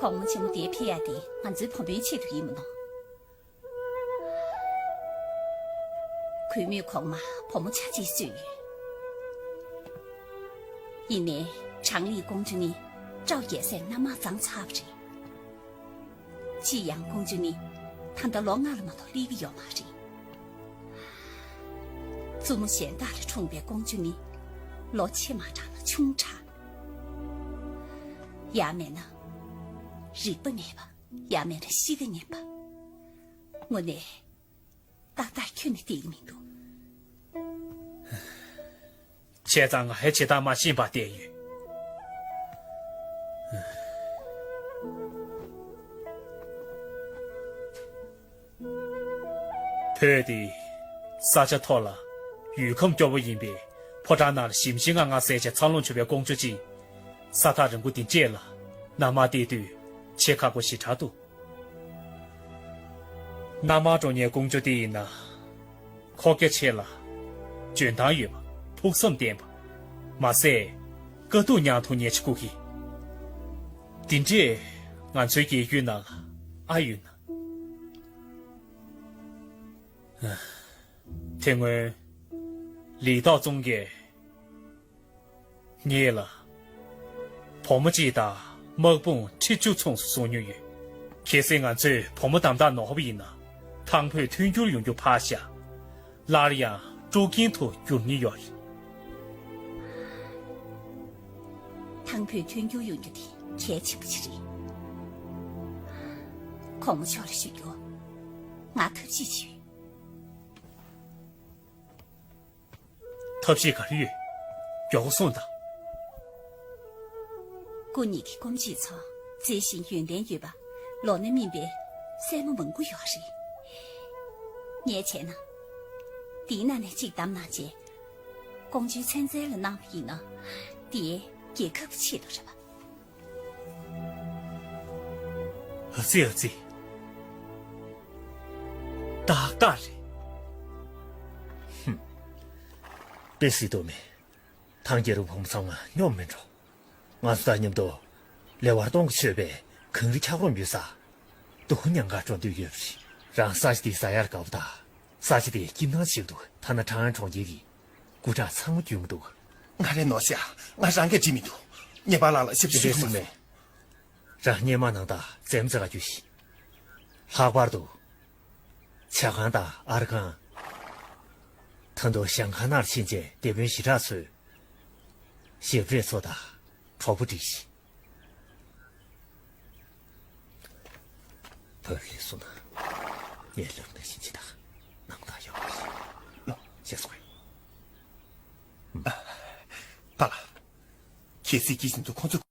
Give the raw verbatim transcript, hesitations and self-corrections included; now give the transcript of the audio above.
གོང་མ་ཆེན་མོ་འདིར་ཕེབས་ཡ་དེ་ང་ཚོའི་བུ་མོའི་ཆེད་དུ་ཡིན་མོད། གུས་མོས་གོང་མར་བུ་མོ་ཆ་གཅིག་བསུས་ཡོད། ཡིན་ནའི་ཁྲང་ལི་ཀོང་ཇོ་ནི་ཀྲའོ་རྒྱལ་སྲས་མནའ་མར་བརྫངས་ཚར་བ་རེད། ཅི་ཡང་ཀོང་ཇོ་ནི་ད་ལྟ་ལོ་ལྔ་ལ་མ་གཏོགས་སླེབས་ཀྱི་ཡོད་མ་རེད། བཙུན་མོ་གཞན་དག་ལས་འཁྲུངས་པའི་ཀོང་ཇོ་ནི་ལོ་ཆེ་མ་དྲགས་ན་ཆུང་དྲགས། ཡང་མིན་ན་རིག་པ་མེད་པ། ཡང་མིན་ན་གཤིས་ཀ་ངན་པ། དངོས་གནས་ཏག་ཏག་ཁྱོན་ནས་བསྡད་ཀྱི་མི་འདུག། བྱས་ཙང་ང་ཧེ་བྱེད་སྟངས་མ་ཤེས་པར་བསྡད་ཡོད། བོད་དེ་ས་ཆ་མཐོ་ལ་ཡུལ་ཁམས་སྐྱོ་བོ་ཡིན་པས། ཕོ་བྲང་ནང་ལ་ཞིམ་ཞིམ་ངང་ངང་ཟས་བྱས་འཚར་ལོངས་བྱུང་བའི་ཀོང་ཇོ་གཅིག་ས་ཐག་རིང་པོ་འདི་བཅད་ལ་མནའ་མར་སྟེར་དུས་བྱེད་ཁག་པོ་ཞེ་དྲག་འདུག། མནའ་མར་འགྲོ་མཁན་ཀོང་ཇོ་དེ་ཡིན་ན། ཁོག་རྒྱ་ཆེ་ལ། འཇོན་ཐང་ཡོད་པ། ཕུགས་བསམ་ལྡན་པ། མ་ཟད། དཀའ་སྡུག་མྱངས་ཐུབ་མཁན་ཞིག་དགོས་ཀྱི། དེ་འདྲས་ང་ཚོའི་རྒྱལ་རྒྱུད་ནང་ལ་ཨ་ཡོད་ན། དེ་སྔོན་ལི་ཏའོ་ཙུང་གིས་ངེད་ལ་བུ་མོ་གཅིག་དང་དམག་དཔུང་ཁྲི་བཅུ་ཚུངས་སུ་བཟུང་མྱོང་ཡོད། གལ་སྲིད་ང་ཚོས་བུ་མོ་དམ་དྲག་ནོར་བ་ཡིན་ན། ཐང་བོད་མཐུན་འགྱུར་ཡོང་རྒྱུ་ཕར་བཞག། སླར་ཡང་དཀྲུག་རྐྱེན་དུ་འགྱུར་ཉེན་ཡོད་རེད། ཐང་བོད་མཐུན་འགྱུར་ཡོང་རྒྱུ་དེ་གལ་ཆེན་པོ་ཞིག་རེད། གོང་མ་མཆོག་ལ་ཞུ་རྒྱུ། ང་ཐབས་ཤེས་བྱེད་ཡོད། ཐབས་ཤེས་ག་རེ་ཡོད། མགྱོགས་པོ་གསུངས་དང་། སྐུ་ཉིད་ཀྱི་སྐུ་མཆེད་ཚོ་མཛེས་ཤིང་ཡོན་ཏན་ཡོད་པ། ལོ་ན་སྨིན་པའི་སྲས་མོ་མང་པོ་ཡོད་རེད། ངས་བྱས་ན། འདིའི་ནང་ནས་གཅིག་བདམས་གནང་རྗེས། ཀོང་ཇོའི་མཚན་རྩིས་ལ་གནང་བ་ཡིན་ན། འདིའི་རྒྱལ་ཁབ་ཀྱི་ཆེད་དུ་རེད་པ། ཨ་ཙི་ཨ་ཙི། ཏག་ཏག་རེད། ཧུམ། དཔེ་སྲིད་དོ་མེད། ཐང་རྒྱལ་རབས་བུ་མོ་ཚང་མ་སྙོམས་མི་འགྲོ། ང་ཚོ་དང་མཉམ་དུ་ལེ་དབར་སྟོང་གི་ཆོད་པའི་གངས་རི་འཁྱགས་རོམ་ཡོད་ས། དུ་ཉང་ག་འགྲོ་འདོད་ཡོད་པ་རེད། རང་ས་ཆ་དེ་ཟ་ཡར་དགའ་པོ་དང་། ས་ཆ་དེ་སྐྱིད་སྣང་ཆེ་གི་འདུག། ཐ་ན་ཁྲང་ཨན་གྲོང་ཁྱེར་གྱི་སྐུ་དྲག་ཚང་མ་སྐྱོན་གི་འདུག། ང་རེ་ནོར་ཤག། ང་རང་གིས་འགྲིག་མི་འདུག། ངེད་པ་ལགས་ལ་ཞབས་ཞུ་ཞུ་ཐུབ་མེད། རང་སྙེ་མ་ནང་དང་རྩེད་མོ་རྩེ་ག་རྒྱུ་ཞིག། ལྷག་པར་དུ། ཇ་ཁང་དང་ཨར་ཁང་། ད་དུང་ཞང་ཁང་ནང་ཕྱིན་རྗེས་སྡེ་དཔོན་ཞི་དྲག་ཚོས། ཞབས་རས་ཚོ་དང་གྲོགས་པོ་སྒྲིག་ཤིག། བོད་ལས་སུ་ན། ངས་ལག་ནས་ཤིན་ཅི་དང་ནང་དང་ཡོང་བ་ཞིག་ལོ་ཞེས་གསུངས། པ་ལ། གལ་སྲིད་སྐྱེས་བཞིན་དུ་ཁོང་ཚོ།